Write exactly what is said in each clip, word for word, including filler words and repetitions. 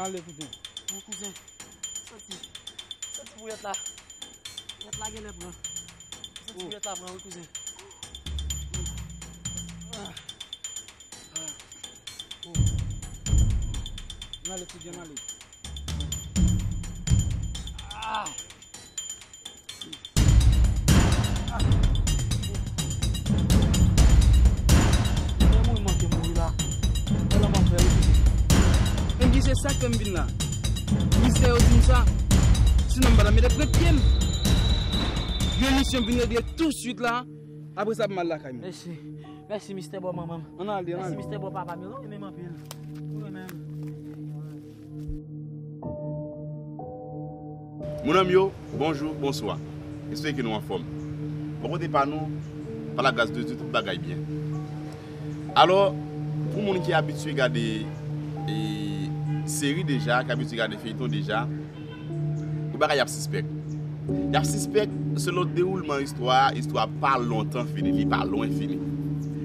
Ale, kouzen. Mon kouzen, santi, santi bouyèt la. Bouyèt la genlè pran. Santi bouyèt la pran, wi, kouzen. Ah. Ah. Oh. N ale, kouzen, n ale. Ah. Mwen manke mouri la. Wè la m ap fè wi. Epi se sa k fè m vin la. Mistè yo di m sa. Sinon m pa t ap mete pran pye m. Gen misyon m vin regle touswit la. Apre sa m al lakay mwen. Mèsi. Mèsi, Mistè Bò manman m. Ann ale, ann ale. Mèsi, Mistè Bò papa m yo. Ou renmen m. Ou renmen m. Moun anm yo, bonjou, bonswa. Espere ke nou anfòm. Bò kote pa nou, pa la gras de Dye, tout bagay byen. Alò, pou moun ki abitye gade, e, seri deja, ki abitye gade feyton deja, yon bagay y ap sispèk. Y ap sispèk, selon dewoulman istwa a, istwa a pa lontan fini, li pa lwen fini.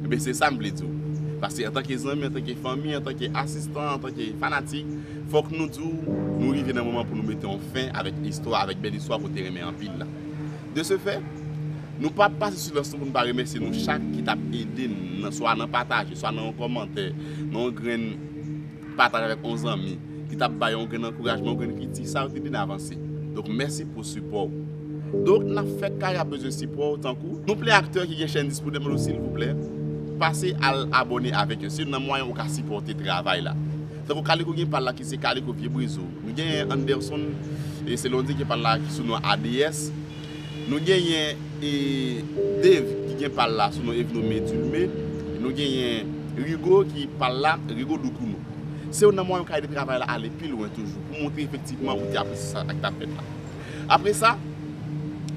Ebyen, se sa m vle di w. Paske antanke zanmi, antanke fanmi, antanke asistan, antanke fanatik, fòk nou di w, nou rive nan moman pou nou mete yon fen avèk istwa, avèk bèl istwa ke w te renmen anpil la. De ce fait, nou p ap pase silans nou pou nou pa remèsye nou chak ki t ap ede n nan, swa nan pataje, swa nan yon kòmantè, nan yon grenn pataj avèk yon zanmi ki t ap bay yon grenn ankourajman, yon grenn kritik, sa yo te ede n avanse. Donk, mèsi pou sipò w. Donk, n ap fè kay ap bezwen sipò w, tankou nou plen aktè ki gen chèn disponib nou, silvouplè, pase al abòne avèk yo. Se youn nan mwayen ou ka sipòte travay la. Tankou Kaliko gen pa l la ki se Kaliko Vye Brezo. Nou genyen Anderson, e se Londy ki gen pa l la ki sou non A D S. Nou genyen, e, Dave ki gen pa l la sou non Evno Medulme. Nou genyen Rigo ki pa l la, Rigo Doukounou. Se youn nan mwayen ou ka ede travay la ale pi lwen toujou, pou montre efektivman ou te apresye sa k t ap fèt la. Apre sa,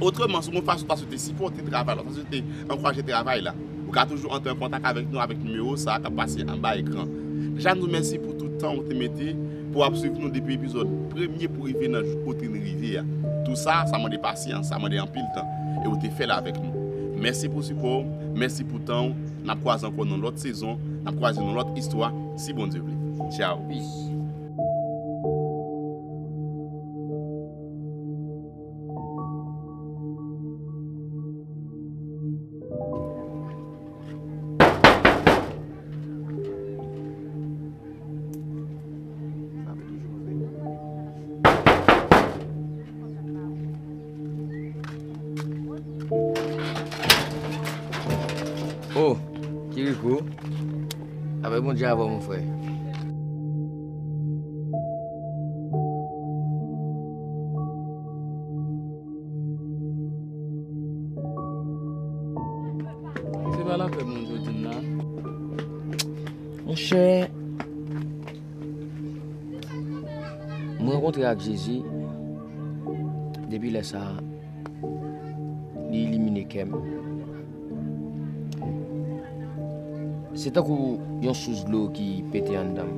otreman, si w gen yon fason w ta swete sipòte travay la, w ta swete ankouraje travay la, ou ka toujou antre an kontak avèk nou avèk nimewo sa a k ap pase anba ekran. Deja, nou mèsi pou tout tan ou te mete pou w ap swiv nou depi epizòd premye pou rive nan jou kote n rive a. Tou sa, sa mande pasyans, sa mande anpil tan, e ou te fè l avèk nou. Mèsi pou sipò w, mèsi pou tan w. N ap kwaze ankò nan lòt sezon, n ap kwaze nan lòt istwa, si Bondye vle. Tchao, peace. Oh, Kirikou. Apre Bondye avè w, mon frè. Se pa lapè Bondye di n la. Monchè, mwen rankontre ak Jezi, depi lè sa a, li ilimine kè m. Se tankou yon sous dlo ki pete anndan m.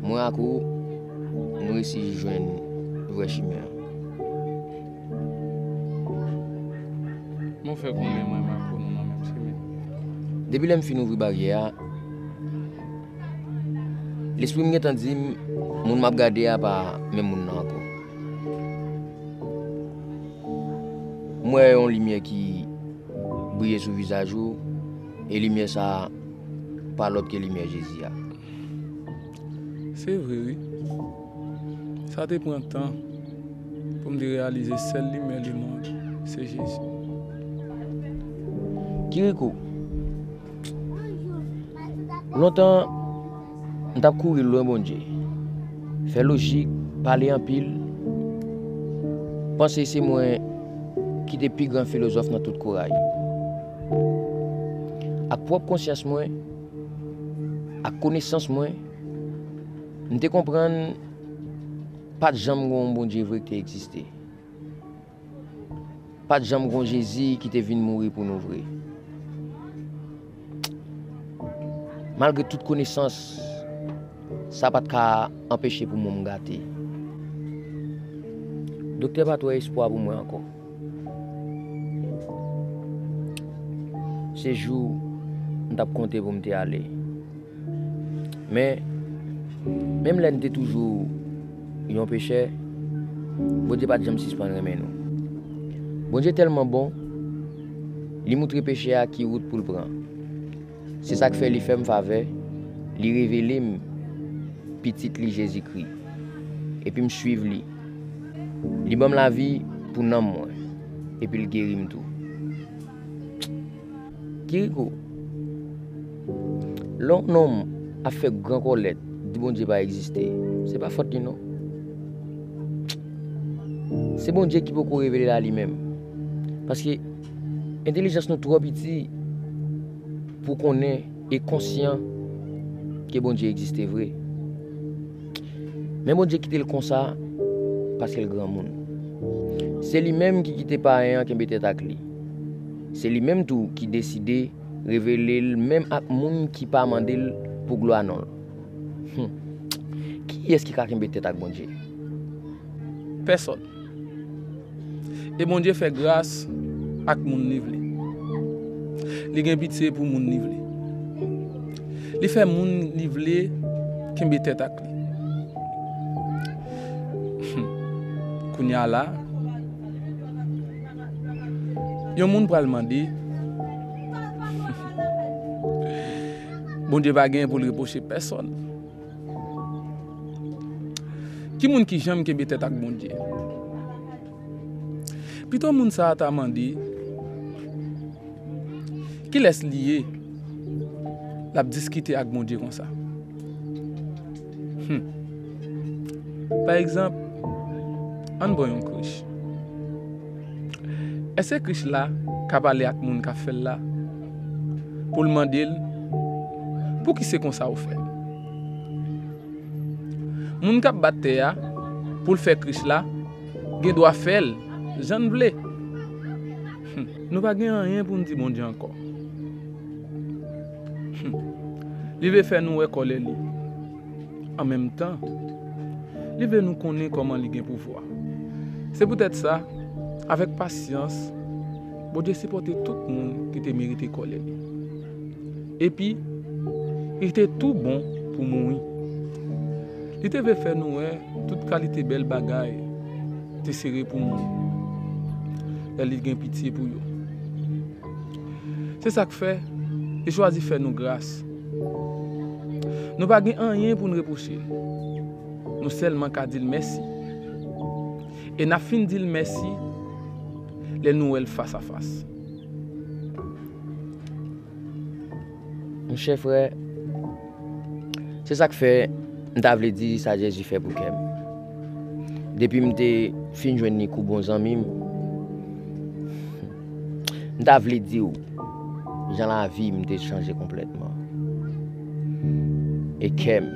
Mwen ak ou, nou resi jwenn vrè chimen an. Mwen fè konnen mwen menm ak ou nou nan menm chimen. Depi lè m fin ouvri baryè a, lespri m gentan di m, moun m ap gade a pa menm moun nan ankò. M wè yon limyè ki briye sou vizaj ou, e limyè sa a pa lòt ke limyè Jezi a. Se vre, wi. Sa te pran tan pou m te reyalize sèl limyè lemonn, se Jezi. Kirikou, lontan, m t ap kouri lwen Bondye, fè lojik, pale anpil, panse se mwen ki te pi gran filozòf nan tout koray. Ak pwòp konsyans mwen, ak konesans mwen, m te konprann pa t janm gen yon Bondye vre ki te egziste. Pa t janm gen yon Jezi ki te vin mouri pou nou vre. Malgre tout konesans, sa pa t ka anpeche poumon m gate. Doktè pa t wè espwa pou mwen ankò. Se jou m t ap konte pou m te ale. Men, Menm lè n te toujou yon pechè, Bondye pa t janm sispann renmen nou. Bondye tèlman bon, li moutre pechè a ki wout pou l pran. Se sa k fè li fè m favè, li revele m Pitit li Jezikri, epi m suiv li. Li ban m lavi pou nanm mwen, epi l geri m tou. Kirikou, lè yon nonm ap fè gran kòlèt, di Bondye pa egziste, se pa fòt li non. Se Bondye ki poko revele l a li menm. Paske entèlijans nou twò piti pou konnen e konsyan ke Bondye egziste vre. Men Bondye kite l konsa paske l granmoun. Se li menm ki kite payen an kenbe tèt ak li. Se li menm tou ki deside revele l menm ak moun ki pa mande l pou glwa non l. Hum. Kiyès ki ka kenbe tèt ak Bondye? Pèsòn. E Bondye fè gras ak moun li vle. Li gen pitye pou moun li vle. Li fè moun li vle kenbe tèt ak li. Kounye a la, yon moun pral mande, Bondye pa gen pou l repwoche pèsòn. Ki moun ki janm kenbe tèt ak Bondye? Pito moun sa a ta mande, kilès li ye l ap diskite ak Bondye konsa? Hmm. Pa egzanp, ann pran yon krich. Èske krich la ka pale ak moun k ap fè l la pou l mande l, "Pouki se konsa ou fè?" Moun k ap bat tè a pou l fè krich la gen dwa fè l jan n vle. Hum, nou pa gen anyen pou n di Bondye ankò. Hum, li vle fè nou wè kòlè li. An menm tan, li vle nou konnen kòman li gen pouvwa. Se poutèt sa, avèk pasyans, Bondye sipòte tout moun ki te merite kòlè li. Epi, li te tou bon pou mouri. Li te vle fè nou wè tout kalite bèl bagay te sere pou moun lè li gen pitye pou yo. Se sa k fè, li chwazi fè nou gras. Nou pa gen anyen pou n repwoche l. Nou sèlman ka di l mèsi. E n ap fin di l mèsi lè nou wè l fas a fas. Monchè frè, se sa k fè m ta vle di sa Jezi fè pou kè m. Depi m te fin jwenn li kou bon zanmi m, m ta vle di w jan lavi m te chanje konplètman. E kè m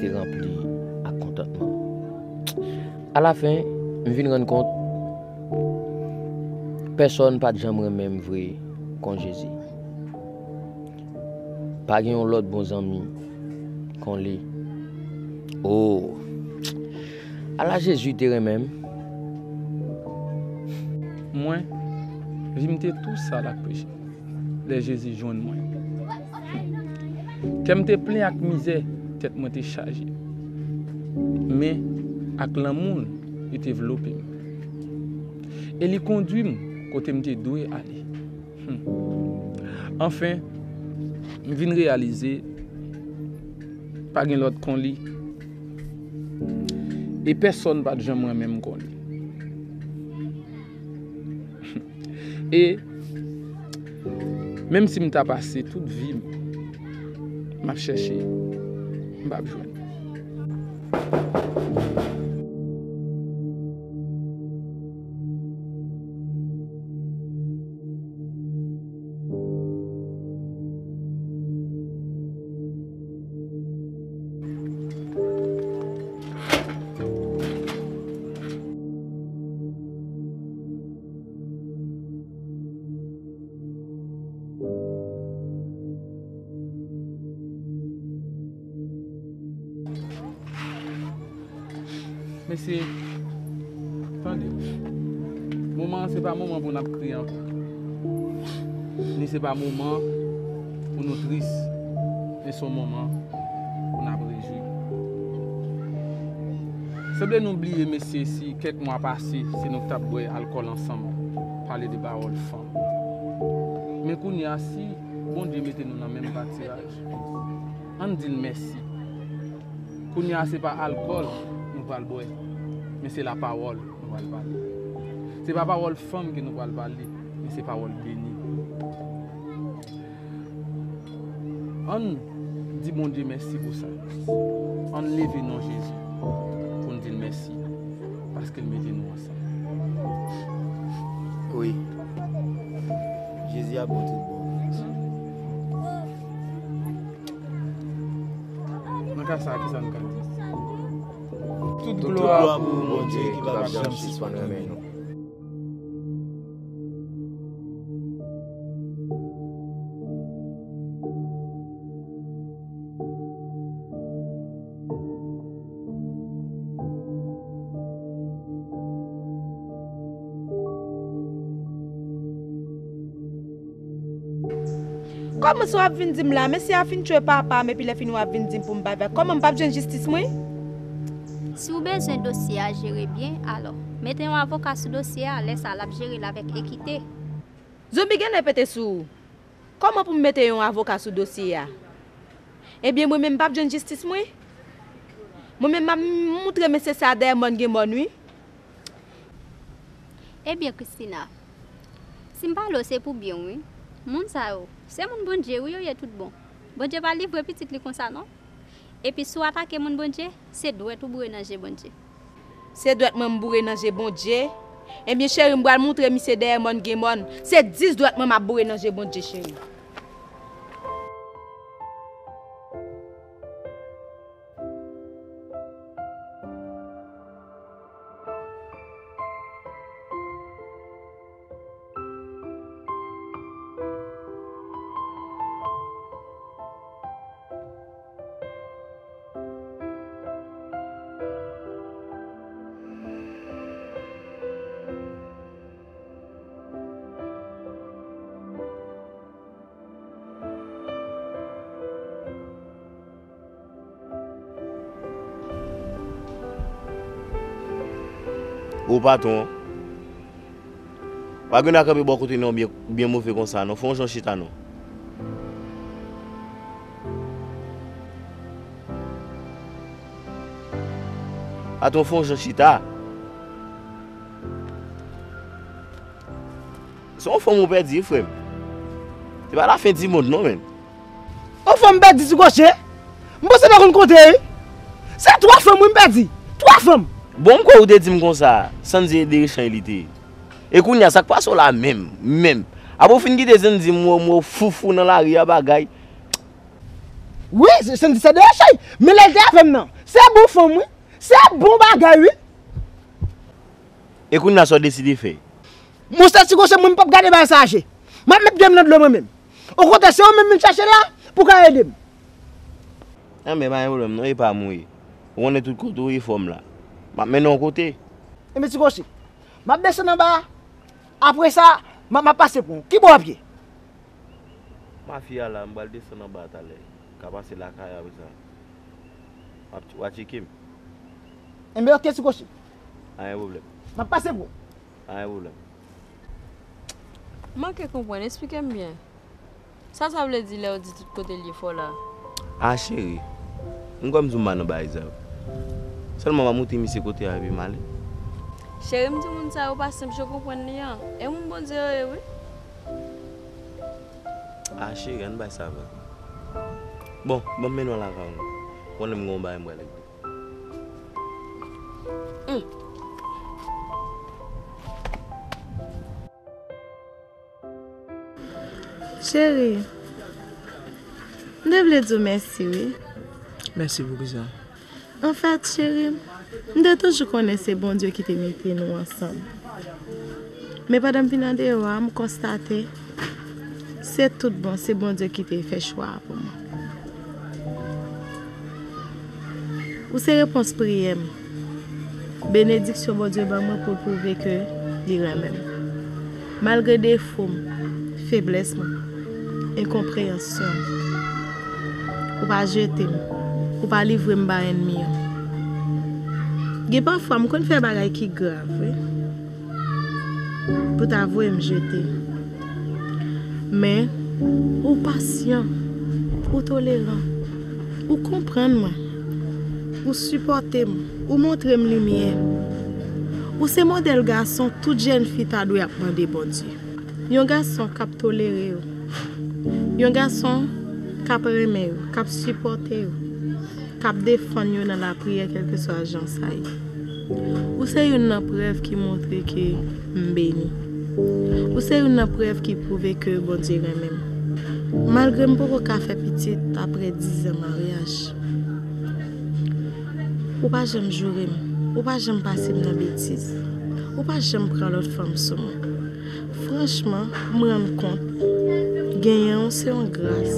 te ranpli ak kontantman. Alafen, m vin rann kont, pèsòn pa t janm renmen m vre kon Jezi. Pa gen yon lòt bon zanmi kon li. O! Ala Jezi te renmen m! Mwen, vi m te tou sal ak peche. Lè Jezi jwenn mwen. Kè m te plen ak mizè, tèt mwen te chaje. Men, ak lanmou l, li te vlope m. E li kondui m kote m te dwe ale. Hmm. Anfen, m vin reyalize, pa gen lòt kon li. E pèsòn pa t janm renmen m kon li. E menm si m ta pase tout vi m, m ap chèche, m p ap jwenn. Mesye, tande. Moman an se pa moman pou n ap kriye ankò. Ni se pa moman pou nou tris, men se yon moman pou n ap rejwi. Sanble nou bliye, mesye, si kèk mwa pase, se nou k t ap bwè alkòl ansanm, pale de pawòl fanm. Men kounye a, si Bondye mete nou nan menm patiraj, ann di l mèsi. Kounye a, se pa alkòl nou pral bwè, men se lapawòl nou pral pale. Se pa pawòl fanm ke nou pral pale, men se pawòl beni. Ann di Bondye mèsi pou sa. Ann leve non Jezi pou n di l mèsi, paske l mete nou ansanm. Wi. Jezi ap bon tout bon. Nan ka sa a, kisa n ka di? Tout glwa pou Bondye ki p ap janm sispann renmen nou. Kòman sa w ap vin di m la, mesye a fin tchwe papa m, epi lè fini w ap vin di m pou m bay vag? Kòman m p ap jwenn jistis mwen? Si w bezwen dosye a jere byen, alò, mete yon avoka sou dosye a, lè sa a, l ap jere l avèk ekite. Zonbi genlè pete sou ou. Kòman pou m mete yon avoka sou dosye a? Ebyen, mwen menm m p ap jwenn jistis mwen? Mwen menm m ap moutre mesye sa a dèyè mòn gen mòn wi. Ebyen, Christina, si m pale w, se pou byen w wi. Moun sa yo, se moun Bondye wi yo ye tout bon. Bondye pa livre pitit li konsa non. Epi si w atake moun Bondye, se dwèt ou boure nan je Bondye. Se dwèt mwen m boure nan je Bondye? Ebyen, cheri, m pral moutre misye dèyè mòn gen mòn. Se dis dwèt mwen m ap boure nan je Bondye, cheri. Ou patwon, pa gen a kanpe bò kote non byen, byen move konsa non. Fè yon jan chita non. Patwon, fè yon jan chita. Se yon fanm ou pèdi, frè m. Se pa lafen di mond non, menn. Yon fanm m pèdi, Ti Koche? M panse pa konn konte, wi. Se twa fanm, wi, m pèdi. Twa fanm. Bon, m kwè ou te di m konsa, Sandy e Derechanj li te ye. E kounye a, sa k pase w la menm, menm? Apre w fin kite Sandy, m wè w, m wè w foufou nan lari a, bagay. Wi, se, Sandy se Derechanj. Men lè l te avè m nan, se bon fanm, wi. Se bon bagay, wi. E kounye a, sa w deside fè? Monchè, Ti Koche, mwen, m p ap gade bagay sa a je. M ap met pye m nan dlo mwen menm. Okontrè, se ou menm vin chache la pou ka ede m. Enben, pa gen pwoblèm non, e pa m ou ye. Ou konnen tout kote ou ye fò m la. M ap mennen w kote. Enben, Ti Koche, m ap desann anba a. Apre sa, m ap, m ap pase pran w. Ki bò w ap ye? Mafya la, m pral desann anba a talè. Ka pase lakay apre sa. W ap, w a tcheke m. Enben, oke, Ti Koche. Pa gen pwoblèm. M ap pase pran w. Pa gen pwoblèm. M manke konprann, esplike m byen. Sa sa vle di lè w di tout kote l ye fò la? A cheri, m kwè m di w m pa nan bagay sa yo. Sèlman m ap montre misye kote a epi m ale. Cheri, m di moun sa yo pa senp jan w konprann li an. E moun Bondye yo ye wi. A cheri, ann bay sa vag. Bon, ban m mennen w lakay mwen. Ou konnen m gen yon bagay m pral regle. Cheri, m te vle di w mèsi wi. Mèsi pou kisa? Anfèt, cheri, m te toujou konnen se Bondye ki te mete nou ansanm. Men pandan m vin andeyò a, m konstate se tout bon, se Bondye ki te fè chwa a pou mwen. Ou se repons priyè m. Benediksyon Bondye ban mwen pou l pwouve ke li renmen m. Malgre defo m, feblès mwen, enkonpreyansyon m, ou pa jete m, ou pa livre m ba ènmi an. Gen pafwa m konn fè bagay ki grav, wi, pou ta voye m jete. Men, ou pasyan, ou toleran, ou konprann mwen, ou sipòte m, ou montre m limyè. Ou se modèl gason tout jèn fi ta dwe ap mande Bondye. Yon gason k ap tolere yo. Yon gason k ap renmen yo, k ap sipòte yo, k ap defann yo nan lapriyè, kèlkeswa jan sa ye. Ou se youn nan prèv ki montre ke m beni. Ou se youn nan prèv ki pwouve ke Bondye renmen m. Malgre m poko ka fè pitit apre diz an maryaj, ou pa janm joure m. Ou pa janm pase m nan betiz. Ou pa janm pran lòt fanm sou mwen. Franchman, m rann kont, genyen w se yon gras.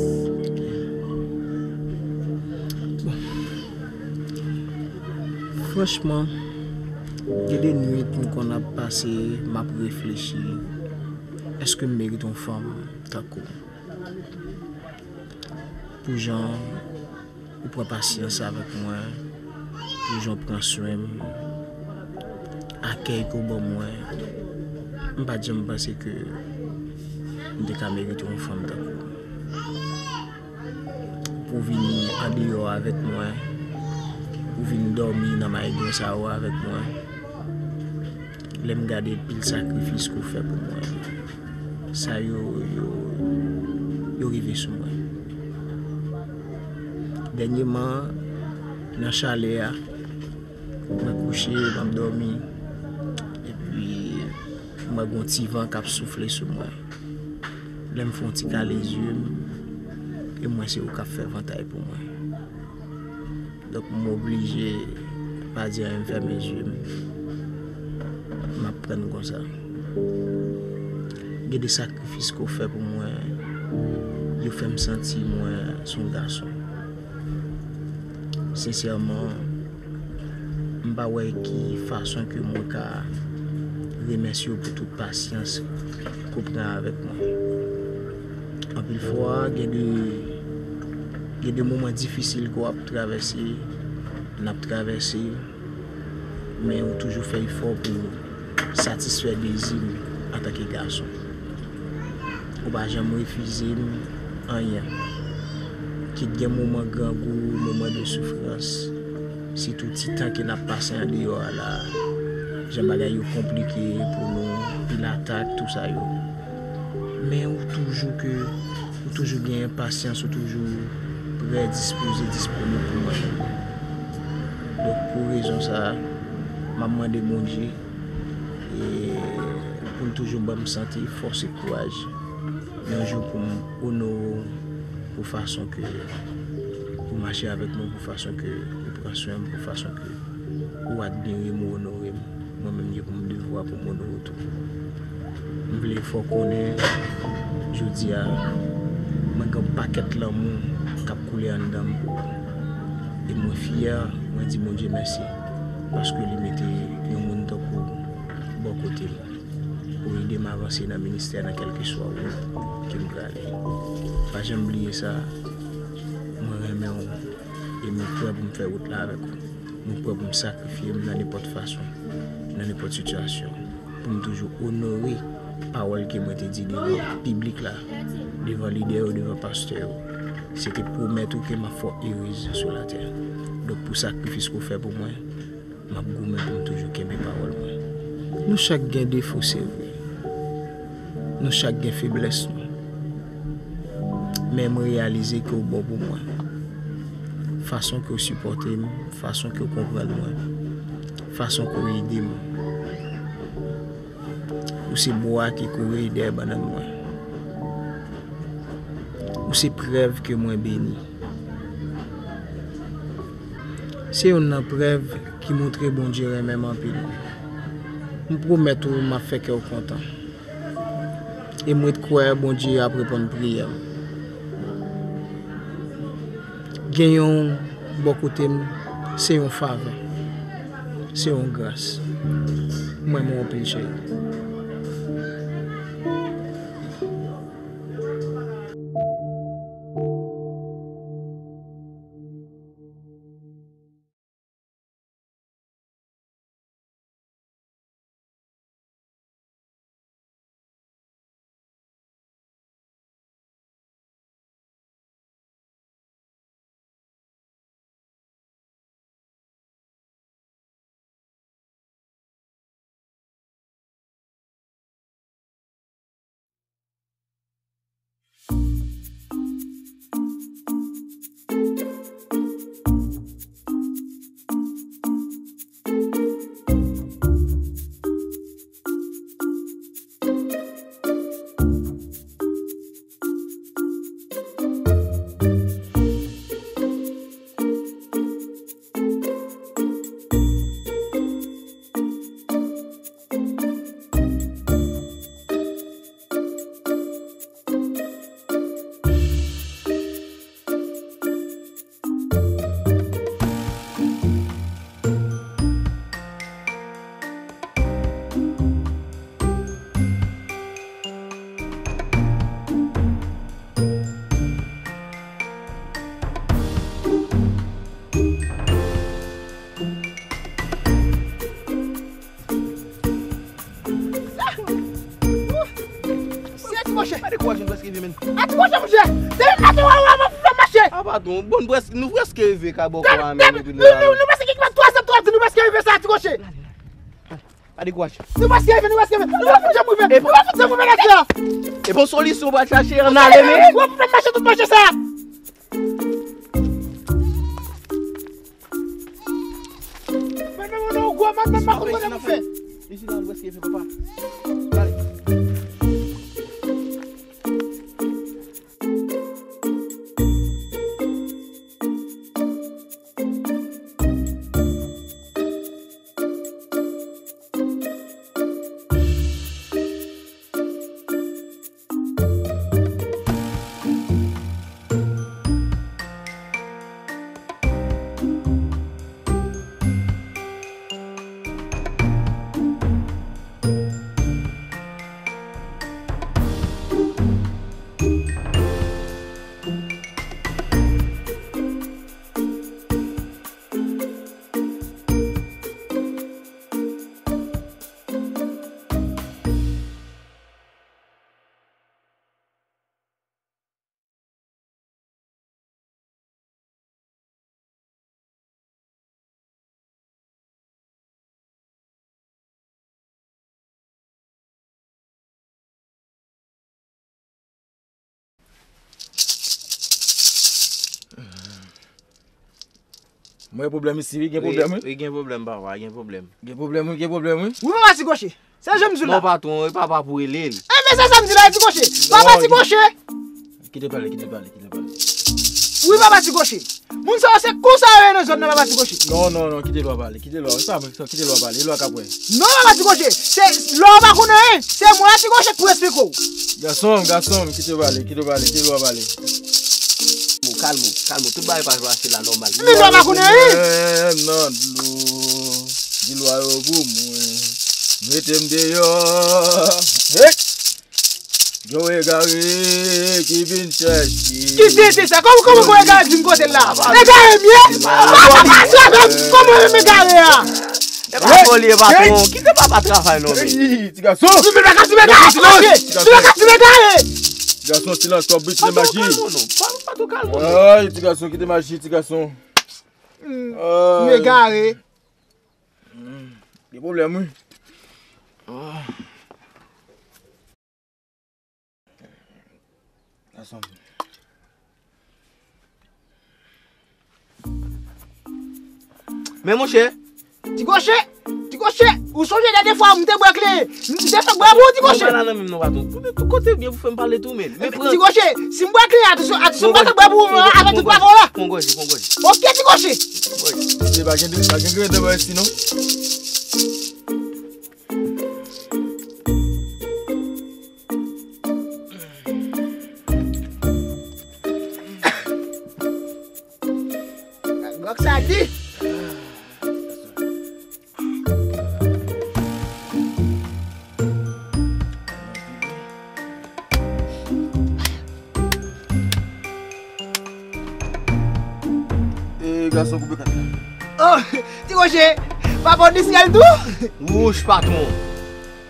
Franchman, gen de nwit m konn ap pase, m ap reflechi, èske m merite yon fanm tankou w? Pou jan ou pran pasyans avèk mwen, pou jan w pran swen m, akèy ke w ban mwen, m pa t janm panse ke m te ka merite yon fanm tankou w. Pou w vin andeyò avèk mwen, pou w vin dòmi nan mayigon sa yo avèk mwen. Lè m gade pil sakrifis ke w fè pou mwen, sa yo, yo, yo rive sou mwen. Dènyèman, nan chalè a, mwen kouche, m ap dòmi, epi m wè gon ti van k ap soufle sou mwen. Lè m fè yon ti kale zye m, e m wè se ou k ap fè vantay pou mwen. Donk, m oblije pa di anyen, m fèmen zye m. M ap pran konsa. Gen de sakrifis ke w fè pou mwen, yo fè m santi mwen se yon gason. Sensèman, m pa wè ki fason ke mwen ka remèsye w pou tout pasyans ke w pran avèk mwen. Anpil fwa, gen de, gen de moman difisil ke w ap travèse, n ap travèse, men ou toujou fè efò pou satisfè dezi m antanke gason. Ou pa janm refize m anyen. Kit gen moman grangou, moman de soufrans, sitou ti tan ke n ap pase andeyò a la, jan bagay yo konplike pou nou, pil atak, tou sa yo. Men ou toujou ke, ou toujou gen pasyans, ou toujou prè, dispoze, disponib pou mwen. Donk, pou rezon sa a, m ap mande Bondye, e, pou l toujou ban m sante, fòs e kouraj. Yon jou pou m onore w pou fason ke ou mache avèk mwen, pou fason ke ou pran swen m, pou fason ke ou admire m, ou onore m. Mwen menm, gen pou m devwa pou m onore w tou. M vle fè w konnen, jodi a, mwen gen yon pakèt lanmou k ap koule anndan m pou ou. E mwen fyè, mwen di Bondye mèsi, paske li mete yon moun tankou w bò kote m pou ede m avanse nan ministè, nan kèlkeswa wout ke m prale. Pa janm bliye sa, mwen renmen w e mwen prè pou m fè wout la avèk ou. Mwen prè pou m sakrifye m nan nenpòt fason, nan nenpòt sitiyasyon, pou m toujou onore pawòl ke mwen te di devan piblik la, devan lidè yo, devan pastè yo. Se te pwomèt ou ke m ap fè w erez sou latè. Donk, pou sakrifis ke w fè pou mwen, m ap goumen pou m toujou kenbe pawòl mwen. Nou chak gen defo, se vre. Nou chak gen feblès nou. Men m reyalize ke w bon pou mwen. Fason ke w sipòte m, fason ke w konprann mwen, fason ke w ede m. Ou se bwa ki kouri dèyè bannann mwen. Ou se prèv ke mwen beni. Se youn nan prèv ki montre Bondye renmen m anpil. M pwomèt ou, m ap fè kè w kontan. E m ret kwè Bondye ap reponn priyè m. Genyen w bò kote m, se yon favè, se yon gras. M renmen w anpil, cheri. Patwon, nou prèske rive, men. A, Ti Koche, monchè! Depi maten, w ap fè m mache! A, patwon, bon, nou prèske, nou prèske rive kay bòkò a, men, nou tounen la. Nou, nou, nou prèske, ki pa twa sèt twòl, nou prèske rive sa, Ti Koche! Pa dekouraje. Nou prèske rive, nou prèske rive. Nou pa fout janm rive. Nou pa fout janm rive, nèg la. E bon solisyon w pral chache an ale, men. W ap fè m mache tout mache sa. Men, men, men, men, gwo, men, men, men, men, men, men, men. Isi la, nou prèske rive, papa. Ale. Mwen gen pwoblèm isi, wi, gen pwoblèm, wi. Wi, gen pwoblèm, papa, gen pwoblèm. Gen pwoblèm, wi, gen pwoblèm, wi. Wi, papa Ti Koche. Se jan m di w la. Non, patwon, e papa pou rele l. Enben, se sa m di la, Ti Koche. Papa Ti Koche. Kite pale, kite pale, kite pale. Wi, papa Ti Koche. Moun sa yo se konsa yo ye nan zòn nan, papa Ti Koche. Non, non, non, kite lwa pale, kite lwa, e pa mwen, kite lwa pale, e lwa k ap wè. Non, papa Ti Koche, se lwa pa konnen anyen, se mwen Ti Koche k pou esplike w. Gason, gason, kite pale, kite pale, kite lwa pale. Kalme w, kalme w, kalme w, tout bagay pa fasil la, nòmal. Men lwa pa konnen anyen. Nan dlo, di lwa yo pou mwen, mete m deyò. Hey! Yon egare ki vin chèche. Ki tenten sa? Kòman, kòman yon egare vin kote l la? Egare m ye? Papa, papa, papa, kòman yon egare a? E pa foli, e pa tron. Kite papa travay non, men. Ti gason. Ti bebe ka ti bebe ka ti mache. Ti bebe ka ti bebe ka. Ti gason, silans, twòp bri, kite maji. Patwon, kalme w non. Patwon, kalme w non. Ay, ti gason, kite maji, ti gason. Yon egare. Gen pwoblèm, wi. Gason. Men monchè. Ti Koche, Ti Koche, ou sonje dènye fwa m te bwè kle, m te fè bwè pou ou, Ti Koche. Mwen pa la nan menm non, patwon. Tout kote byen pou fè m pale tou, men. Men pran. Ti Koche, si m bwè kle, atansyon, atansyon, m pa t ap bwè pou ou, non, avèk tout papa w la. Pran gòje, pran gòje. Oke, Ti Koche. Pran gòje. Misye pa gen, pa gen grenn nan bwè isi, non. Gòk sa di. E gason koupe kat la. Oh, Ti Koche, papa w disyèl tou? Wouch, patwon.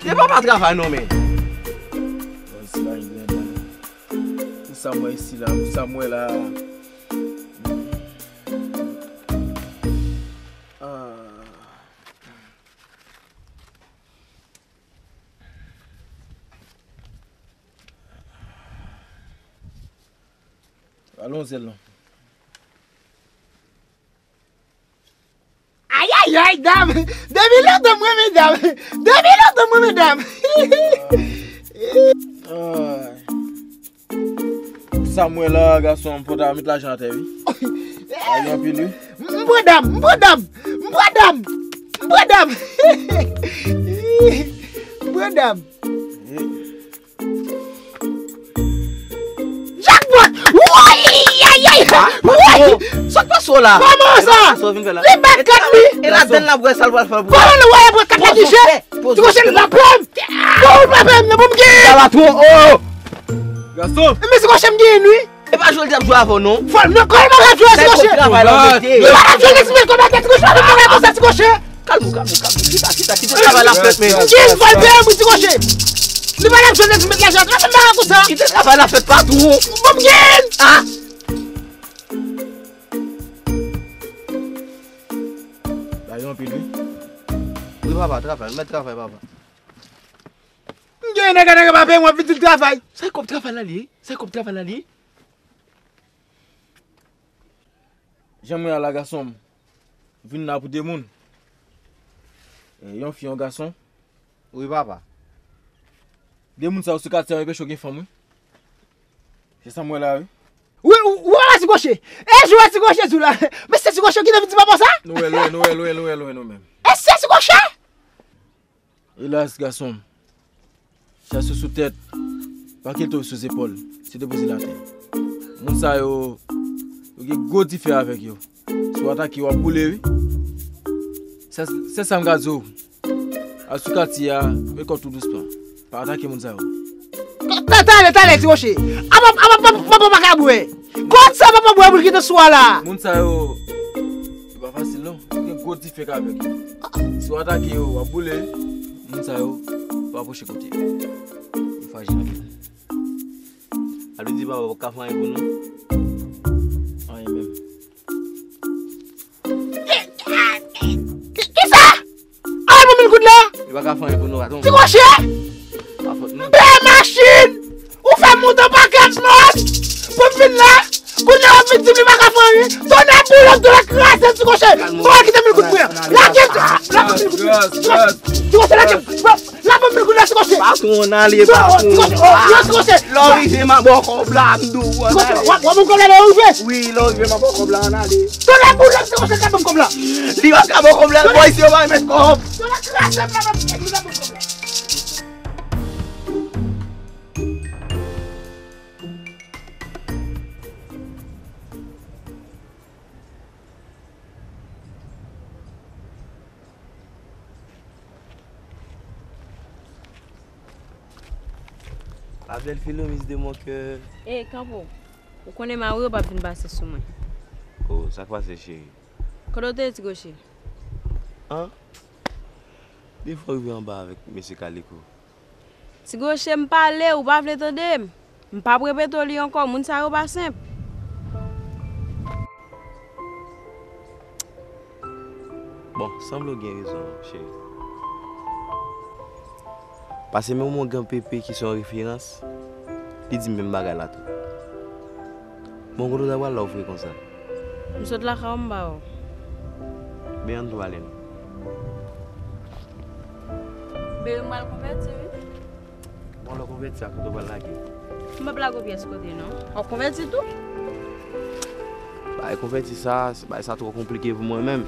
Kite papa travay non, men. Bon, isi la, li gen dwa. Pou sa m wè isi la, pou sa m wè la. Ah. Alon zèl non. Ayayay, dam! Depi lontan mwen renmen dam! Depi lontan mwen renmen dam! Ay. Sa m wè la, gason, fò ta met lajan atè, wi. Ay, anpil, wi. M pran dam, m pran dam, m pran dam, m pran dam. M pran dam. Jackpot! Woy! Ay, ay! Woy! Sa k pase w la? Kòman sa? Sa w vin fè la? Li bat kat li! E ladann l ap wè sa l pral fè pou ou. Kòman l wè l ap wè kat la ki fè? Ti Koche l ap pè m! Bon, ou pa pè m nan pou m genyen! Sa va twò wo! Gason! Men Ti Koche m genyen, wi! E pa jwe l t ap jwe avè w, non. Fò l nan kò l pa ka jwe, Ti Koche! Travay la w mete. Li pa ka jwe, li simen kòmantè, Ti Koche, pa fè bagay konsa, Ti Koche! Kalme w, kalme w, kalme w. Chita, chita, kite travay la fèt, men. M gen vòlpè, wi, Ti Koche. Li pa nan jwèt, li met lajan. Travay m pa konsa. Kite travay la fèt pa tou. Bon, m gen. Ah. Bagay anpil, wi. Wi, papa, travay. Mèt travay, papa. M gen nèg, nèg pa peye, w ap vin di l travay. Sa e kòb travay la li ye? Sa e kòb travay la li ye? Jan m wè a la, gason m, vin la pou de moun. E, yon fi, yon gason. Wi, papa. De moun sa yo sou katye a, yo peche gen fanm, wi. Se sa m wè la, wi. Wi, wi, wi, wè la, Ti Gwochye. E, jwe Ti Gwochye di w la. Men se Ti Gwochye ki te vin di papa sa? Nou wè lwen, nou wè lwen, nou wè lwen, nou menm. E se Ti Gwochye? Elas, gason m. Chache sou tèt, pa kite w sou zepòl, se depoze l atè. Moun sa yo, yo gen gwo dife avèk yo. Si w atake yo, w ap boule, wi. Se, se sa m ka di w. Al sou katye a, men kò w tou dousman. Pa atake moun sa yo. Ta-, ta-, talè, talè, Ti Gwochye. Apa, apa, apa, apa, apa, pa ka bwè. Kot sa papa bwè pou l kite sou a la? Moun sa yo, yo pa fasil non. Yo gen gwo dife k avèk yo. Si w atake yo, w ap boule. Moun sa yo, pa pwoche kote yo. Yo frajil anpil. Sa vle di papa p ap ka fè anyen pou nou? Anyen menm. Ki, ki, ki, kisa? Al pou mil goud la! Li pa ka fè anyen pou nou, patwon. Ti Gwochye! Pa fòt nou. Bèl machin! Ou fè m monte yon pakèt mòn pou m vin la! Kounye a w ap vin di m li pa ka fè anyen! Tonnè boulòk, tonnè kraze, Ti Gwochye! Fò w kite mil goud mwen an! Lage m! Lage mil goud mwen! Ti Gwochye, lage m! Lage mil goud la, Ti Gwochye! Patwon, ale, patwon! Ti Gwochye, oh, yo, Ti Gwochye! Lè w rive, m a ba w kòb la, m di w, w a ale! Ti Gwochye, w ap, w ap ban m kòb la lè w rive? Wi, lè w rive, m a ba w kòb la, ann ale! Tonnè boulòk, Ti Gwochye, ka ban m kòb la! Li p ap ka ba w kòb la, bòy, si yo pa remèt kòb! Tonnè kraze m la, m ap kite m la ban m kòb la! La belle Philomise de mon cœur. Ey, kanpe w. Ou konnen mari w p ap vin pase sou mwen. Oh, sa k pase, cheri? Kote w te ye, Ti Gwochye? An? Defwa w rive anba avèk mesye Kaliko. Ti Gwochye, m pale, ou pa vle tande m. M p ap repete w li ankò, moun sa yo pa senp. Bon, sanble w gen rezon, cheri. Paske menm yon granpepe ki se yon referans, li di m menm bagay la tou. Bon, kote w ta pral la ou vre konsa? M sot lakay ou, m ba w. Ben, ann tou ale non. Ben, m al konvèti, wi. Bon, lè w konvèti a, kote w pral lage? M p ap lage w pyès kote, non. W ap konvèti tou? Bagay konvèti sa, se bagay sa twò konplike pou mwen menm.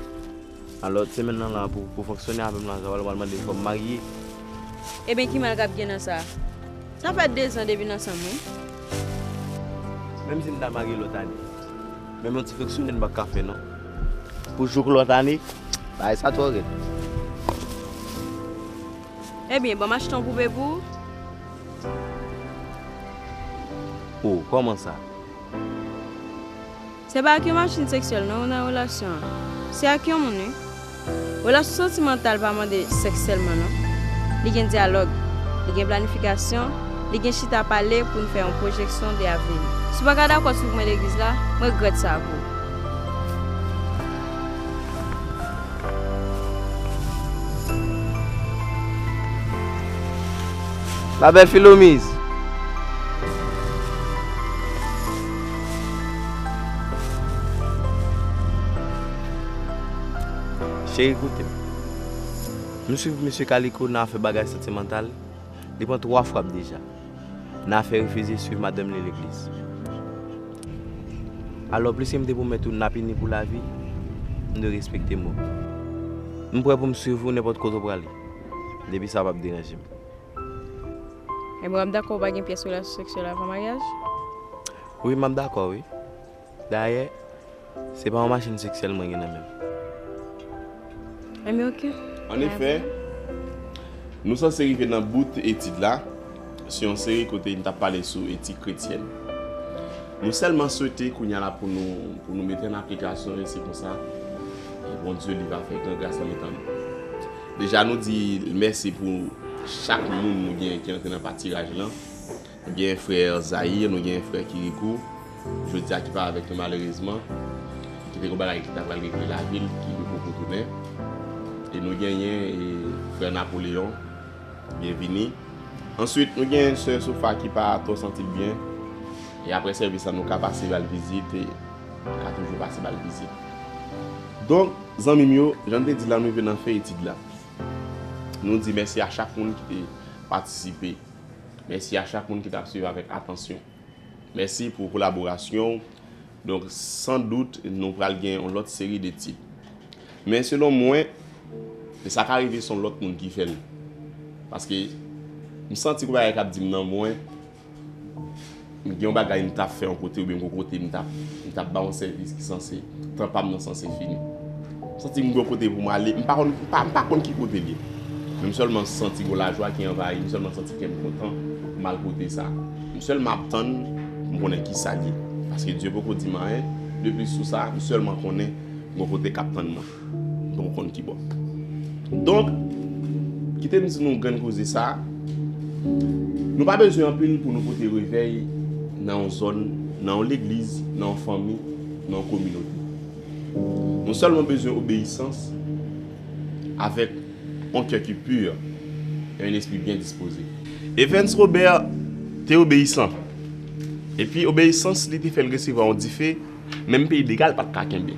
Alò, semèn nan la, pou, pou fonksyone avè m la, sa pral, pral mande fò m marye. Ebyen, ki mal k ap gen nan sa? Sa fè dezan depi n ansanm, wi. Menm si m ta marye lòt ane, menm yon ti fonksyone m p ap ka fè, non. Pou jouk lòt ane, bagay sa twò rèd. Ebyen, ban m achte yon poupe pou ou. Oh, kòman sa? Se pa ak yon machin seksyèl non ou nan relasyon an. Se ak yon moun, wi. Relasyon santimantal pa mande sèks sèlman non. Li gen dyalòg, li gen planifikasyon, li gen chita pale pou n fè yon pwojeksyon de avni. Si w pa ka dakò sou pwen legliz la, m regrèt sa pou ou. La belle Philomise. Cheri, koute m. M swiv mesye Kaliko nan afè bagay santimantal. Li pran twa frap deja. Nan afè refize swiv madanm li legliz. Alò, pliske m te pwomèt ou n ap ini pou lavi, m dwe respekte mo m. M prè pou m swiv ou nenpòt kote w prale, depi sa p ap deranje m. Ebyen, w ap dakò w pa gen pyès relasyon seksyèl avan maryaj? Wi, m ap dakò, wi. Dayè, se pa yon machin seksyèl mwen gen nan men m. Ebyen, oke. Annefè, nou sanse rive nan bout etid la, sou yon seri kote n t ap pale sou etik kretyèn. Nou sèlman swete kounye a la pou nou, pou nou mete an aplikasyon, e se konsa, e Bondye li va fè gran gras nan mitan nou. Deja, nou di l mèsi pou Chak moun nou gen ki antre nan patiraj lan, nou gen frè Zayir, nou gen frè Kirikou, jodi a ki pa avèk nou malerezman, ki te gen bagay ki ta pral regle lavi l, ki poko tounen. E nou genyen e, frè Napoleon, byenvini. Answit, nou gen sè Sofa ki pa twò santi l byen. E apre sèvis la, nou ka pase ba l vizit e nou ka toujou pase ba l vizit. Donk, zanmi m yo, jan m te di l la, nou rive nan fen etid la. Nou di mèsi a chak moun ki te patisipe. Mèsi a chak moun ki t ap swiv avèk atansyon. Mèsi pou kolaborasyon w. Donk, san dout, nou pral gen yon lòt seri de etid. Men selon mwen, e sa ka rive se yon lòt moun ki fè l. Paske m santi gon bagay k ap di m nan mwen, m gen yon bagay m t ap fè yon kote oubyen m gon kote m t ap, m t ap ba yon sèvis ki sanse, tan pa m nan sanse fini. M santi m gon kote pou m ale, m pa konn, m pa, m pa konn ki kote l ye. Men m sèlman santi gon lajwa ki anvayi m, m sèlman santi kè m kontan pou m al kote sa. M sèlman ap tann pou m konnen kisa l ye. Paske Dye poko di m anyen de plis sou sa, m sèlman konnen gon kote k ap tann mwen. M poko konn ki bò. Donk, kite m di nou grenn koze sa. Nou pa bezwen anpil pou nou pote revèy nan yon zòn, nan yon legliz, nan yon fanmi, nan yon kominote. Nou sèlman bezwen obeyisans avèk yon kè ki pi e yon lespri byen dispoze. Evans Robert te obeyisan. Epi obeyisans li te fè l resevwa yon dife menm peyi legal pa t ka kenbe.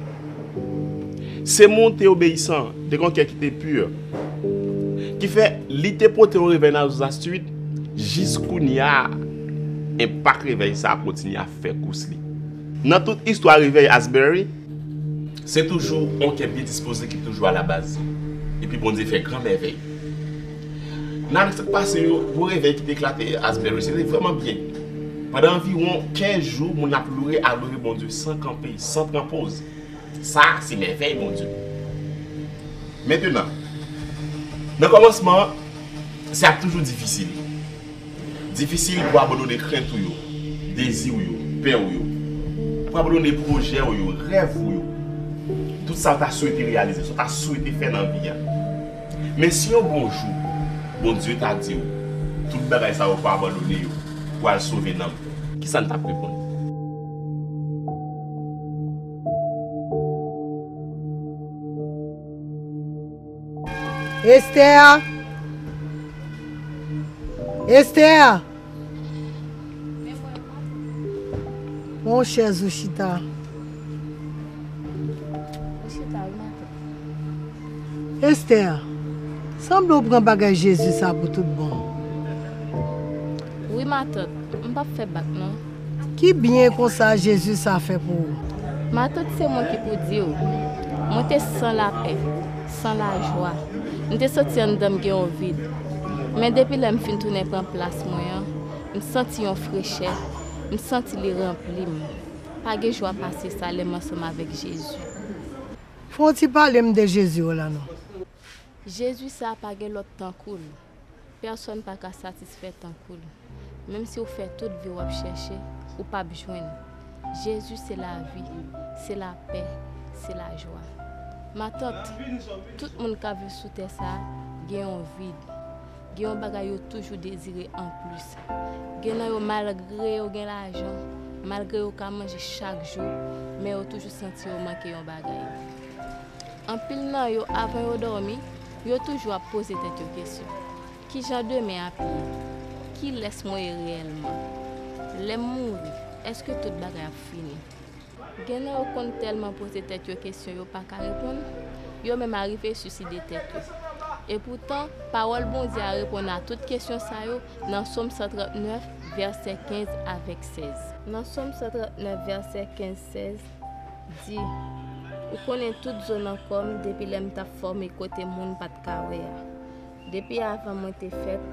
Semon te obeyisan, te gen yon kè ki te pi. Ki fè, li te pote yon revèy nan Azouzastwit, jis kounye a, enpak revèy sa a kontinye ap fè kous li. Nan tout istwa revèy Asbury, se toujou yon kè byen dispoze ki toujou alabaz. Epi Bondye fè gran mèvèy. Nan ane sa k pase yo, gwo revèy ki te eklate Asbury, se te vrèman byen. Pandan anviwon kenz jou, moun ap loure, adore Bondye san kanpe, san pran poz. Sa, se mèvèy Bondye. Mentenan, nan kòmansman an, sa ap toujou difisil. Difisil pou abandone krent ou yo, dezi w yo, pè w yo. Pou abandone pwojè w yo, rèv ou yo. Tout sa w ta swete reyalize, sa w ta swete fè nan vi a. Men si yon bon jou, Bondye ta di w, tout bagay sa yo pou abandone yo, pou al sove nanm, kisa n t ap reponn? Esther! Esther! Pran yon chèz ou chita. Ou chita, wi, matant. Esther, sanble w pran bagay Jezi sa pou tout bon. Wi, matant, m p ap fè bak, non. Ki byen konsa Jezi sa fè pou ou? Matant, se mwen ki pou di w, mwen te san lapè, san lajwa. M te santi anndan m gen yon vid. Men depi lè m fin tounen pran plas mwen an, m santi yon frechè, m santi li ranpli m. Pa gen jwa pase sa lè m ansanm avèk Jezi. Fè yon ti pale m de Jezi w la non. Jezi sa a pa gen lòt tankou l. Pèsonn pa ka satisfè tankou l. Menm si w fè tout vi w ap chèche, ou p ap jwenn. Jezi se lavi, se lapè, se lajwa. Matant, tout moun k ap viv sou tè sa a gen yon vid. Gen yon bagay yo toujou dezire anplis. Gen nan yo, malgre yo gen lajan, malgre yo ka manje chak jou, men yo toujou santi yo manke yon bagay. Anpil nan yo, avan yo dòmi, yo toujou ap poze tèt yo kesyon, ki jan demen ap ye? Kilès mwen ye reyèlman? Lè m mouri, èske tout bagay ap fini? Gen nan yo konn tèlman poze tèt yo kesyon yo pa ka reponn, yo menm arive siside tèt yo. Epoutan, pawòl Bondye a reponn a tout kesyon sa yo nan Sòm san trant nèf, vèsè kenz avèk sèz. Nan Sòm san trant nèf, vèsè kenz sèz, di, ou konnen tout zo nan kò m depi lè m t ap fòme kote moun pa t ka wè a. Depi avan mwen te fèt,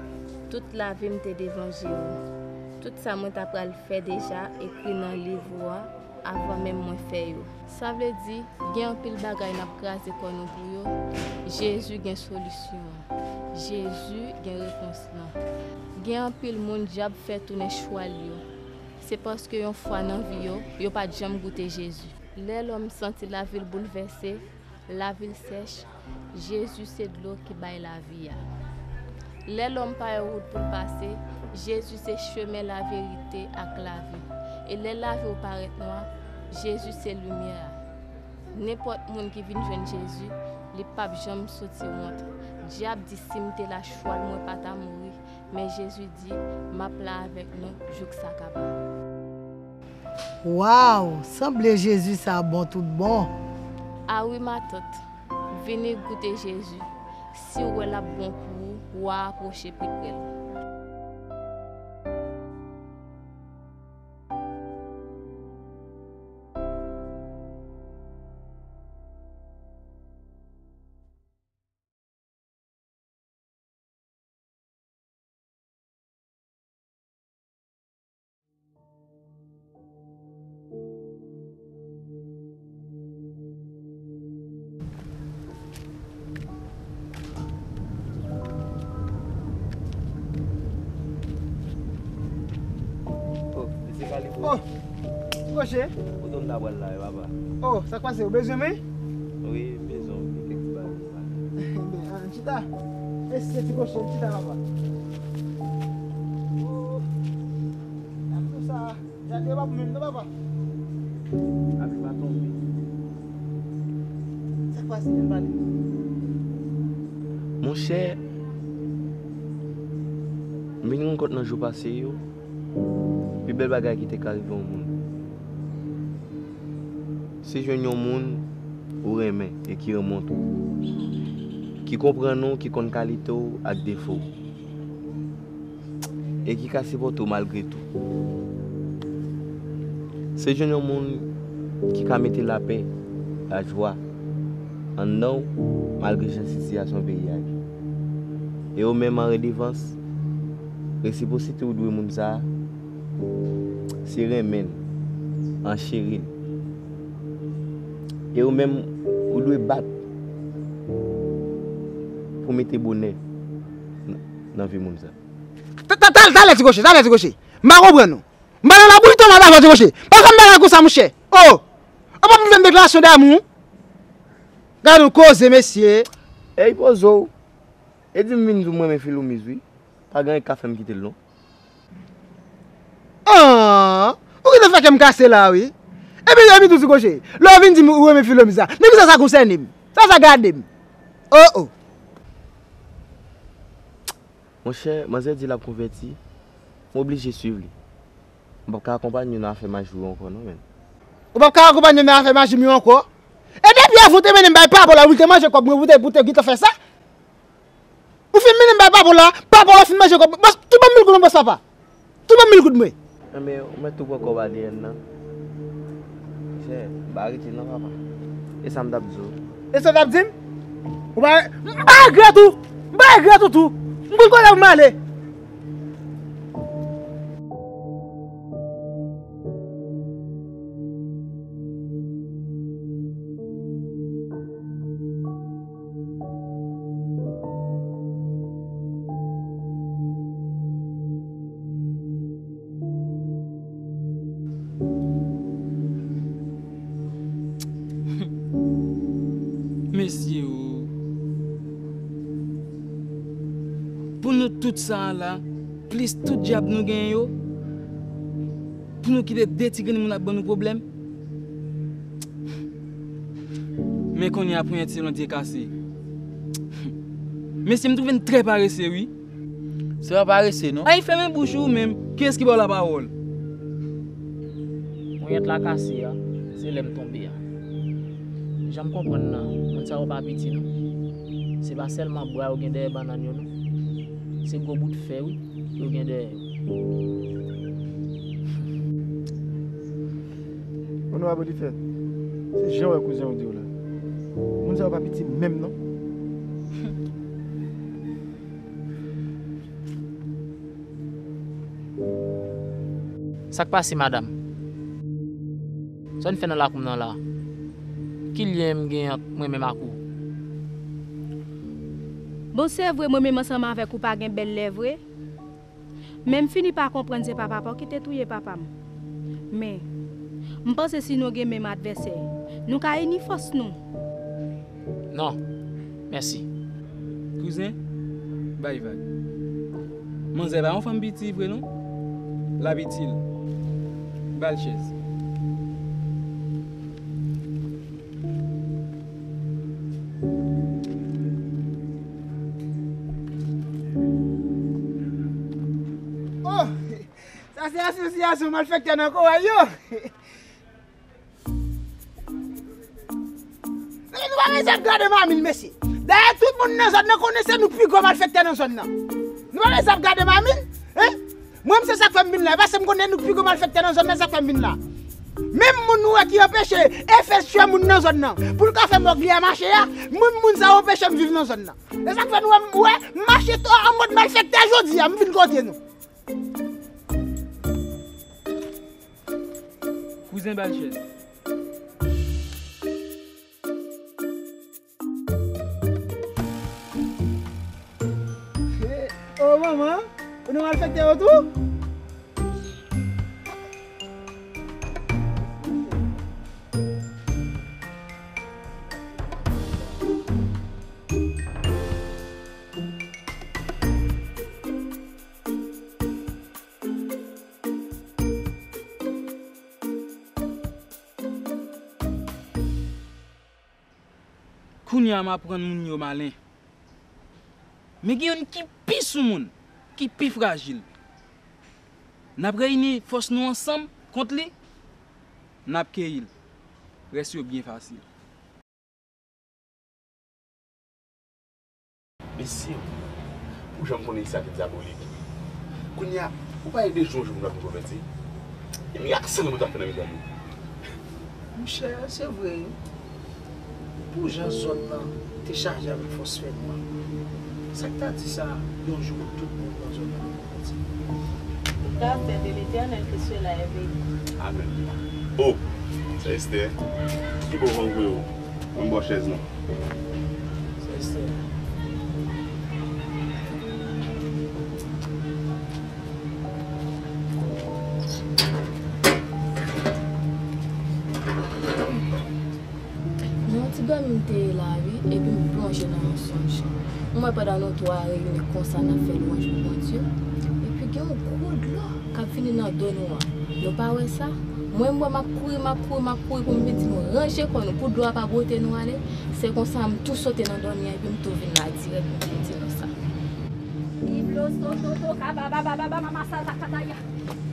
tout lavi m te devan je ou. Tout sa mwen ta pral fè deja ekri nan liv ou a avan menm mwen fè yo. Sa vle di, gen anpil bagay n ap kraze kò nou pou yo, Jezi gen solisyon an. Jezi gen repons lan. Gen anpil moun dyab fè tounen chwal yo. Se paske yon fwa nan vi yo, yo pa t janm goute Jezi. Lè lòm santi lavi l boulvèse, lavi l sèch, Jezi se dlo ki bay lavi a. Lè lòm pa yon wout pou l pase, Jezi se chemen, laverite ak lavi. E lè lavi w parèt nwa, Jezi se limyè a. Nenpòt moun ki vin jwenn Jezi, li p ap janm soti wont. Dyab di si m te la chwal mwen pa ta mouri, men Jezi di, m ap la avèk nou jouk sa kaba. Waw, sanble Jezi sa bon tout bon. A wi matant, vini goute Jezi. Si w wè l ap bon pou ou, w a apwoche pi pre l. Oh, mesye Kalifò. Oh, Ti Koche. Kote w ta pral la, papa? Oh, sa k pase? Ou bezwen mwen? Wi, m bezwen w pou kèk ti bagay la. Enben, ann chita. Mesye Ti Koche, chita, papa. Ooh. Gade sa. Gade, papa, menm non, papa. Apli pa tonbe. Sa k pase? Ann pale. Monchè, m vin rann kont nan jou pase yo, pi bèl bagay ki te ka rive yon moun, se jwenn yon moun ou renmen e ki renmen w twò, ki konprann ou, ki konn kalite w ak defo w, e ki ka sipòte w malgre tou. Se jwenn yon moun ki ka mete lapè, lajwa, anndan w, malgre jan sitiyasyon peyi a ye. E ou menm, an redevans, resipwosite ou dwe moun sa a, se renmen l, an cheri l. E ou menm, ou dwe bat pou mete bonè nan, nan vi moun sa. Ta-, ta-, ta-, talè, Ti Koche, talè, Ti Koche. M pa konprann ou. M pa nan labou, li tonbe anba zò, Ti Koche. Pa fè m bagay konsa, monchè. Oh! Ou pa pou fè m deklarasyon damou. Gade yon koze, mesye. Ey, poze w. E di m vin di w m renmen Filomiz, wi. Pa gen anyen k ka fè m kite l, non. Ah! Ou gentan fè kè m kase la, wi. Epi, epi tou, Ti Koche, lè w vin di m ou renmen Filomiz la, men kisa sa konsène m? Sa sa gade m? Oh, oh. Monchè, manzè di l ap konvèti, m oblije swiv li. M p ap ka akonpanye w nan afè maji w yo ankò non, menn. Ou p ap ka akonpanye m nan afè maji m yo ankò? E depi avan w te mennen m bay papa w la, wi, te manje kòb mwen, pou te, pou te gentan fè sa? Ou fin mennen m bay papa w la, papa w la fin manje kòb mwen. Bòs, tou ban m mil goud mwen, bòs papa. Tou ban m mil goud mwen. Enben, ou mèt tou pran kòb A D N nan. Monchè, m pa rete non, papa. E sa m t ap di w. E sa w t ap di m? Ou pa, m pa regrèt ou. M pa regrèt ou tou. M konn kote pou m ale. Mesye o. Pou nou tout sa a la, plis tout dyab nou genyen yo, pou nou kite de ti grenn moun ap ban nou pwoblèm. Men kounye a pou yon ti londye kase. Mesye, m twouve n trè parese, wi. Se pa parese, non. Ay, fèmen bouch ou menm. Kiyès ki ba w lapawòl? Ponyèt la kase a, se lè m tonbe a. Jan m konprann nan, moun sa yo pa piti, non. Se pa sèlman bra yo gen dèyè bannann yo, non. Se gwo bout fè, wi, yo gen dèyè yo. Onorab Olivier, se jan w wè kouzen w di w la. Moun sa yo pa piti menm, non. Sa k pase, madanm? Sa w vin fè nan lakou m nan la a? Ki lyen m gen ant mwen menm ak ou? Bon, se vre, mwen menm ansanm avèk ou pa gen bèl lè vre. Men m fini pa konprann se pa papa w ki te touye papa m. Men, m panse si nou gen menm advèsè, nou ka ini fòs nou. Non. Mèsi. Kouzen, bay vag. Manzè pa yon fanm piti vre non. L ap itil. Ba l chèz. Oh! Sa se asosyasyon malfektè nan koray yo. Mesye, nou pa bezwen ap gade Mamil, mesye. Dayè, tout moun nan zòn nan konnen se nou pi gwo malfektè nan zòn nan. Nou pa bezwen ap gade Mamil, hein? Mwen, se sa k fè m vin la. E paske m konnen nou pi gwo malfektè nan zòn nan, sa k fè m vin la. Menm moun nou wè ki anpeche Efez fè moun nan zòn nan, pou l ka fè mòg li a mache a, menm moun sa yo anpeche m viv nan zòn nan. E sa k fè nou wè m, wè, m mache to an mòd malfektè jodi a, m vin kote nou. Kouzen ba l chèz. Oh, manman, ou nan malfektè yo tou? Kounye a m aprann moun yo malen. Men gen youn ki pi soumoun, ki pi frajil. N ap reyini fòs nou ansanm kont li, n ap keyi l. Rès yo byen fasil. Mesye, ou janm konnen sa ki dyabolik. Kounye a, ou pa wè de jou an jou moun ap vin konvèti? E mirak sèlman nou t ap fè nan mitan nou. Monchè, se vre wi. Pou jan zòn nan te chaje avèk fòs fènwa, sa k ta di sa, yon jou tout moun nan zòn nan te konvèti? Grâce de l'Éternel que cela est béni. Amèn. Oh, sè Estè, ki bò w antre yo? Mwen bò chèz lan. Sè Estè. Nan yon ti dòmi m te ye la wi, epi m plonje nan yon sonj. M wè pandan nou twa reyini konsa n ap fè lwanj pou Bondye, epi gen yon gwo dlo k ap vini nan do nou an. Nou pa wè sa? Mwen m wè m ap kouri, m ap kouri, m ap kouri pou m vin di nou ranje kò nou pou dlo a pa bwote nou ale. Se konsa m tou sote nan dòmi an epi m tou vin la dirèk pou m vin di nou sa. Iblo soto to kaba baba baba mama sata kataya.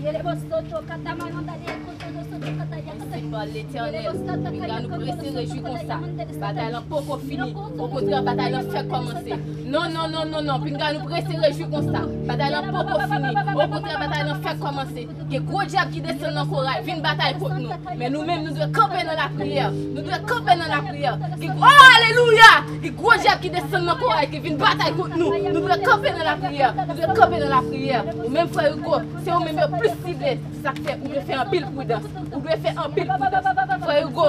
Yelebo soto kata mayonda de koto do soto kataya. Ensi pale Letènèl, pinga nou prese rejwi konsa. Batay lan poko fini. Okontrè, batay lan fèk kòmanse. Non, non, non, non, non. Pinga nou prese rejwi konsa. Batay lan poko fini. Okontrè, batay lan fèk kòmanse. Gen gwo dyab ki desann nan koray, vin batay kont nou. Men nou menm, nou dwe kanpe nan lapriyè. Nou dwe kanpe nan lapriyè. Gen, oh, alelouya! Gen gwo dyab ki desann nan koray, ki vin batay kont nou. Nou dwe kanpe nan lapriyè. Nou dwe kanpe nan lapriyè. Ou menm, frè Hugo, se ou menm yo plis sible. Se sa k fè ou dwe fè anpil pridans. Ou dwe fè anpil pridans. Frè Hugo,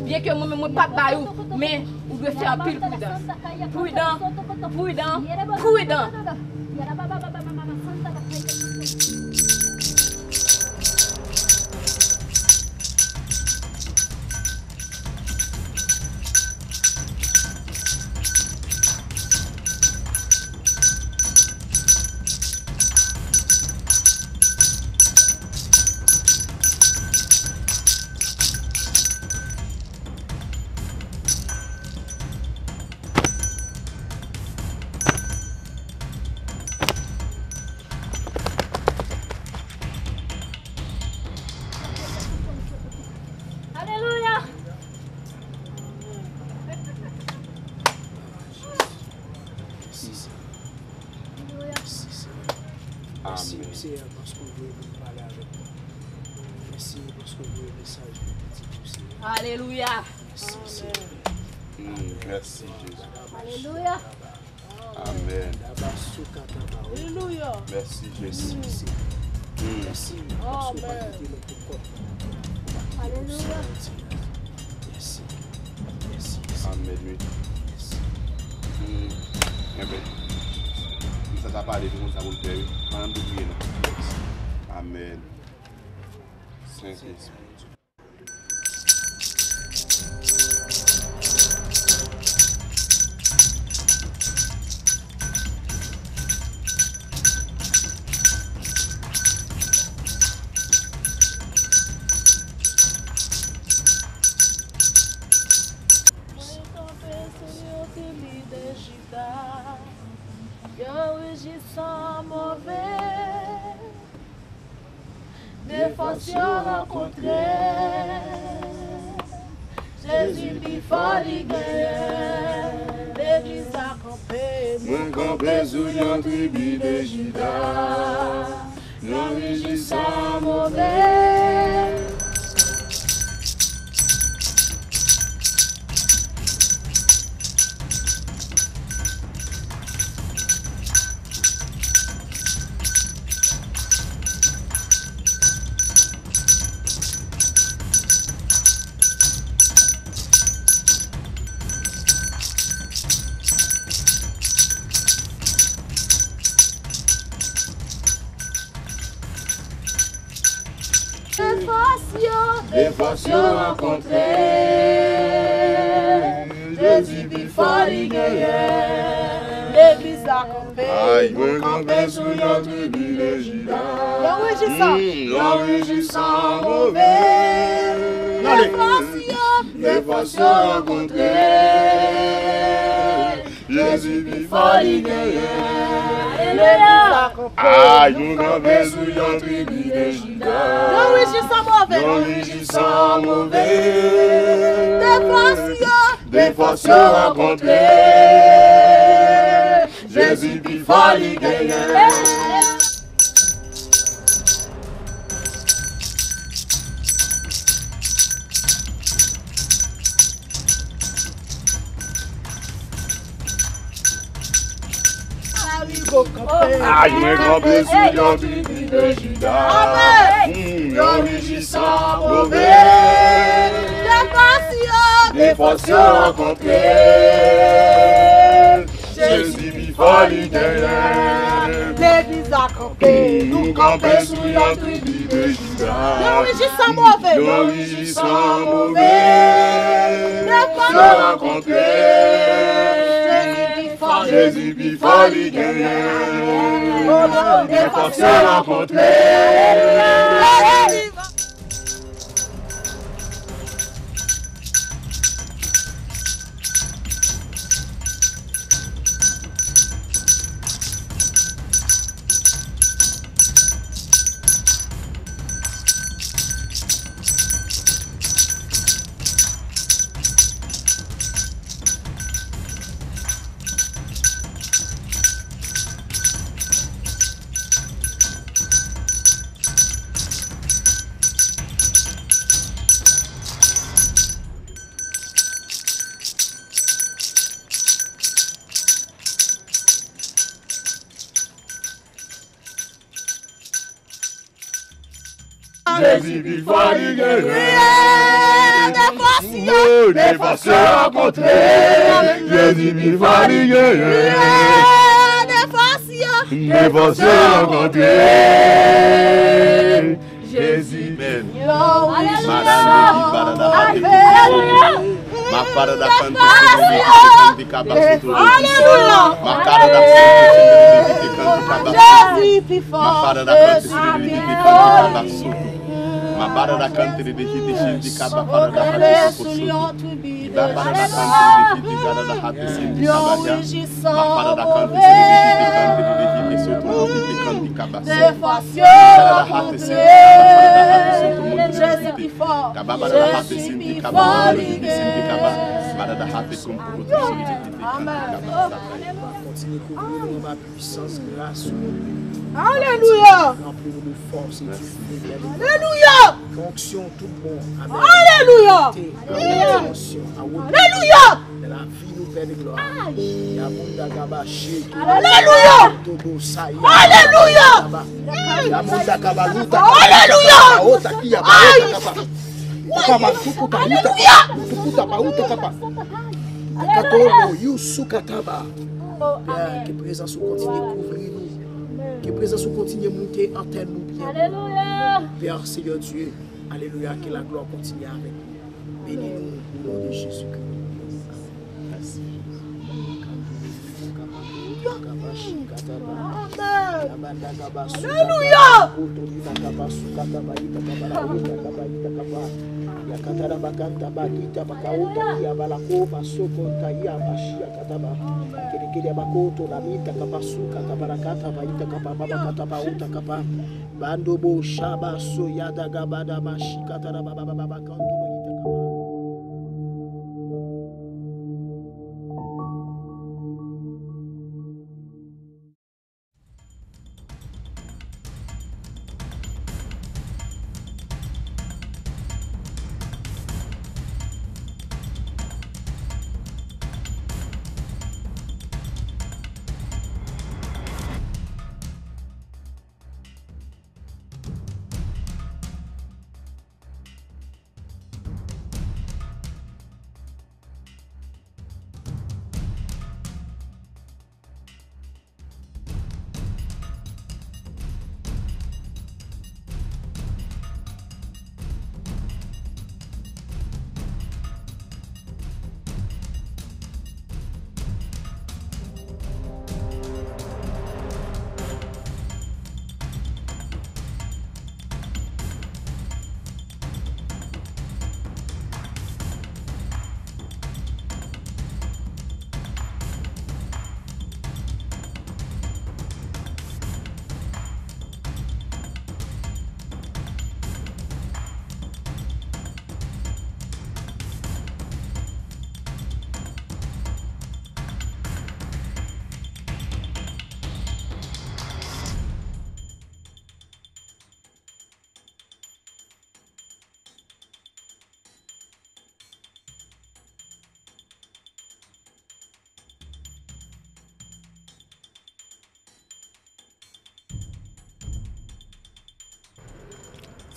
byenke mwen menm mwen p ap bay ou, men ou dwe fè anpil pridans. Pridan, pridan, pridan. Alelouya! Mèsi, Senyè. Mèsi, Senyè. Mèsi, Senyè, paske w voye pou m pale avèk nou. Mèsi paske w voye mesaj pou pitit ou, Senyè. Alelouya! Mèsi, Senyè. Mm, mèsi, Jezi. Alelouya! Amèn. Alelouya! Mèsi, Jezi. Mèsi, Senyè. Mm. Mèsi, paske w pa kite nou pou kont nou. Alelouya! Mèsi. Mèsi, Senyè. Amèn, wi. Mèsi. Mm. Amèn. Misye sa pale, se konsa pou l fè, wi. Ann nou priye, non. Amèn. Sentespri. Fòs yo rankontre. Jezi pi fò li genyen. Legliz la kanpe. Mwen kanpe sou yon tribi de Jida. Yon rijisan move. De fòs yo, de fòs yo rankontre. Jezi pi fò li genyen. Legliz la kanpe. Ay, mwen kanpe sou yon tribi de Jida. Yon rijisan. Mm, yon rijisan move. De fòs yo, de fòs yo rankontre. Jezi pi fò li genyen. Alelouya. Ay, nou kanpe sou yon tribi de Jida. Yon rijisan move. Yon rijisan move. De fòs yo. De fòs yo rankontre. Jezi pi fò li genyen. Ay, mwen kanpe sou yon tribi de Jida. Mm, yon rijisan move. De fòs yo. De fòs yo rankontre. Jezi pi fò li genyen. Legliz la kanpe. Nou kanpe sou yon tribi de Jida. Yon rijisan move. Yon rijisan move. De fòs yo rankontre. Jezi pi fò. Jezi pi fò li genyen. De fòs yo rankontre. Jezi pi fò li genyen. De fòs yo. De fòs yo rankontre. Jezi pi fò li genyen. De fòs yo. De fòs yo rankontre. Jezi. Amen. Alelouya. Alelouya. Makarada kanto sendere kaba soto. Alelouya. Makarada kanto sendere kaba soto. Jezi pi fò. Makarada kanto sendere kaba soto. Makarada kanto sendere kaba soto. Iba parada kanto sendere kaba soto. Makarada kanto sendere kaba soto. Makarada kanto sendere kaba soto. Jezi pi fò. Jezi pi fò. Amen. Kontinye kouvri nou anba pwisans, gras ou. Alelouya. Ranpli nou de fòs e de fè. Alelouya. Ke onksyon tout bon. Alelouya. Alelouya. Nan lavi nou, Pè de glwa. Yamunda kaba sheke. Alelouya. Todo saya. Alelouya. Yamunda kaba luta. Alelouya. Ota kia baota kaba. Ukaba tukuta luta. Tukuta bauta kaba. Katoro yusu kataba. Pè, ke prezans ou kontinye kouvri nou. Ke prezans ou kontinye moute antèn nou byen. Alelouya. Pè, Senyè Dye, alelouya, ke laglwa kontinye avèk nou. Beni nou, o non de Jezi Kris. Mèsi. Alelouya. Koto ni makapa suka taba ita kabara ita kaba ita kaba. Yakatara bakanta bagita bakauta iya balako masoko taya mashi yakataba. Kede kede bakoto la mita kapa suka kabara kata ba ita kapa baba kata ba uta kapa. Bando bo shaba so yada gabada mashi katara baba baba bakanto bagita kapa.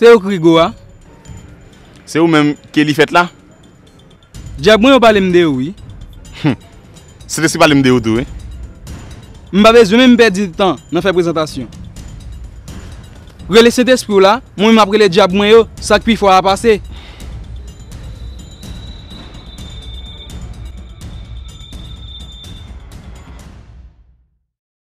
Se ou k Rigo a? Se ou menm ke li fèt la? Dyab mwen yo pale m de ou wi. Sentespri pale m de ou tou wi. M pa bezwen menm pèdi tan nan fè prezantasyon. Rele Sentespri w la, mwen menm ap rele dyab mwen yo, sa k pi fò a pase.